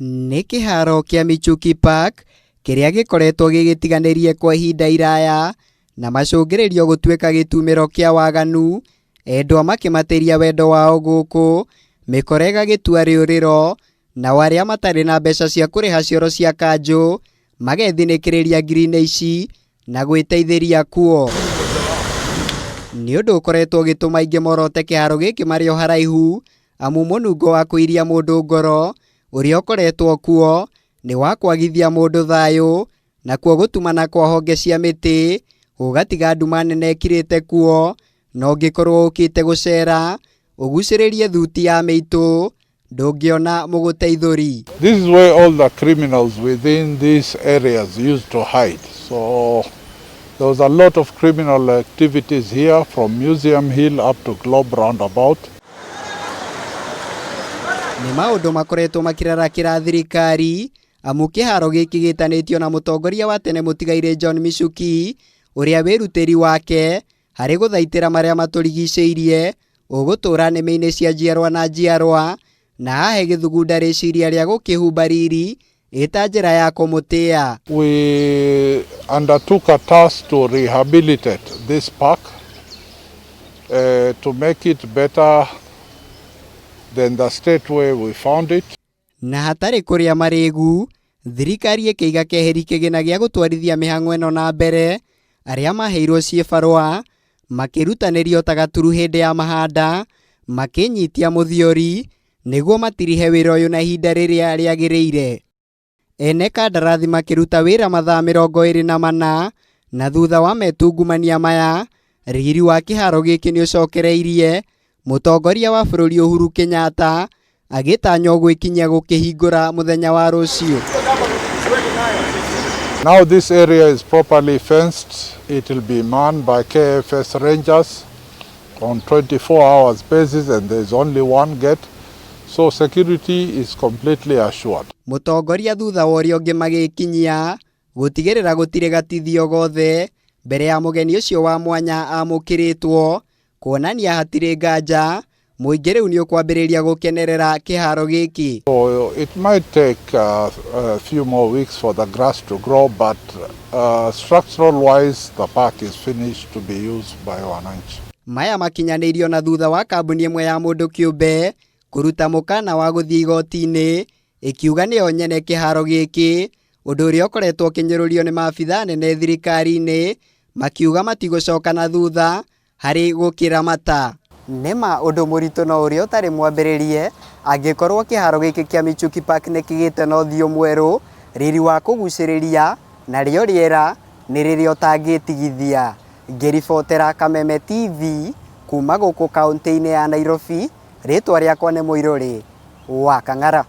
Nĩ kĩharo kĩa Michuki Park kĩrĩa gĩkoretwo gĩgĩtiganĩrie kwa ihinda iraya na macũngĩrĩrio gũtuĩka gĩtumĩro kĩa waganu, endwa makĩmatĩria wendo wao gũkũ, mĩkora ĩgagĩtua rĩũrĩro, nao arĩa matarĩ na mbeca cia kũrĩha cioro cia kanjũ magethinĩkĩrĩria ngiri-inĩ ici na gwĩteithĩria kuo. Nĩ ũndũ ũkoretwo ũgĩtũma aingĩ morote kĩharo gĩkĩ marĩ o haraihu amu mũnungo wa kũiria mũndũ ngoro ũrĩa ũkoretwo kuo nĩ wa kwagithia mũndũ thayũ, nakuo gũtumana kwa honge cia mĩtĩ gũgatiga nduma nene ĩkirĩte kuo, na ũngĩkorwo ũkĩte gũcera ũgucĩrĩrie thuti ya mĩitũ ndũngĩona mũgũteithũri. This is where all the criminals within these areas used to hide. So there was a lot of criminal activities here from Museum Hill up to Globe Roundabout. Nĩ maũndũ makoretwo makĩrarakĩra thirikari amu kĩharo gĩkĩ gĩtanĩtio na mũtongoria wa tene mũtigairĩ John Michuki ũrĩa wĩrutĩri wake harĩ gũthaitĩra marĩa matũrigicĩirie ũgũtũra nĩmĩ-inĩ cia njiarwa na njiarwa na hahe gĩthugunda rĩciria rĩa gũkĩhumba riri ĩta njĩra ya kũmũtĩa. We undertook a task to rehabilitate this park to make it better than the state where we found it. Na hatarĩ kũrĩa marĩgu, thirikari ĩkĩiga keheri kĩgĩna gĩa gũtwarithia mĩhang'o ĩno na mbere, arĩa maheirwo ciĩbarũa makĩrutanĩrio ta gaturu hĩndĩ ya mahanda, makĩnyitia mũthiori nĩguo matirihe wĩra ũyũ na ihinda rĩrĩa rĩagĩrĩire. Ene kandarathi makĩruta wĩra mathaa 24 na thutha wa metungumania maya, riri wa kĩharo gĩkĩ nĩũcokereirie mũtongoria wa bũrũri Uhuru Kenyatta agĩtanywo gwĩkinyia gũkĩhingũra mũthenya wa rũciũ. Now this area is properly fenced. It will be manned by KFS Rangers on 24 hours basis, and there is only one gate. So security is completely assured. Mũtongoria thutha wa ũrĩa ũngĩ magĩkinyia gũtigĩrĩra gũtirĩ gatithio gothe mbere ya mũgeni ũcio wa mwanya amũkĩrĩtwo kuonania hatirĩ nganja mũingĩ rĩu nĩ ũkwambĩrĩria gũkenerera kĩharo gĩkĩ. So it might take a few more weeks for the grass to grow, but structural wise, the park is finished to be used by wananchi. Maya makinyanĩirio na thutha wa kambuni ĩmwe ya mũndũ kĩũmbe kũruta mũkana wa gũthiĩ igoti-inĩ ĩkiuga nĩyo nyene kĩharo gĩkĩ, ũndũ ũrĩa ũkoretwo ũkĩnyũrũrio nĩ maabitha nene thirikari-inĩ makiuga matigũcoka na thutha harĩ gũkĩramata. Nĩma ũndũ mũritũ no ũrĩa ũtarĩ mwambĩrĩrie angĩkorwo kĩharo gĩkĩ kĩa Michuki Park nĩ kĩgĩte na ũthiũ mwerũ, riri wa kũgucĩrĩria na rĩo rĩera nĩ rĩrĩa ũtangĩtigithia. Ngĩribotera Kameme TV kuma gũkũ kaunti-inĩ ya Nairobi, rĩtwa rĩakwa nĩ Mũirũrĩ wa Kang'ara.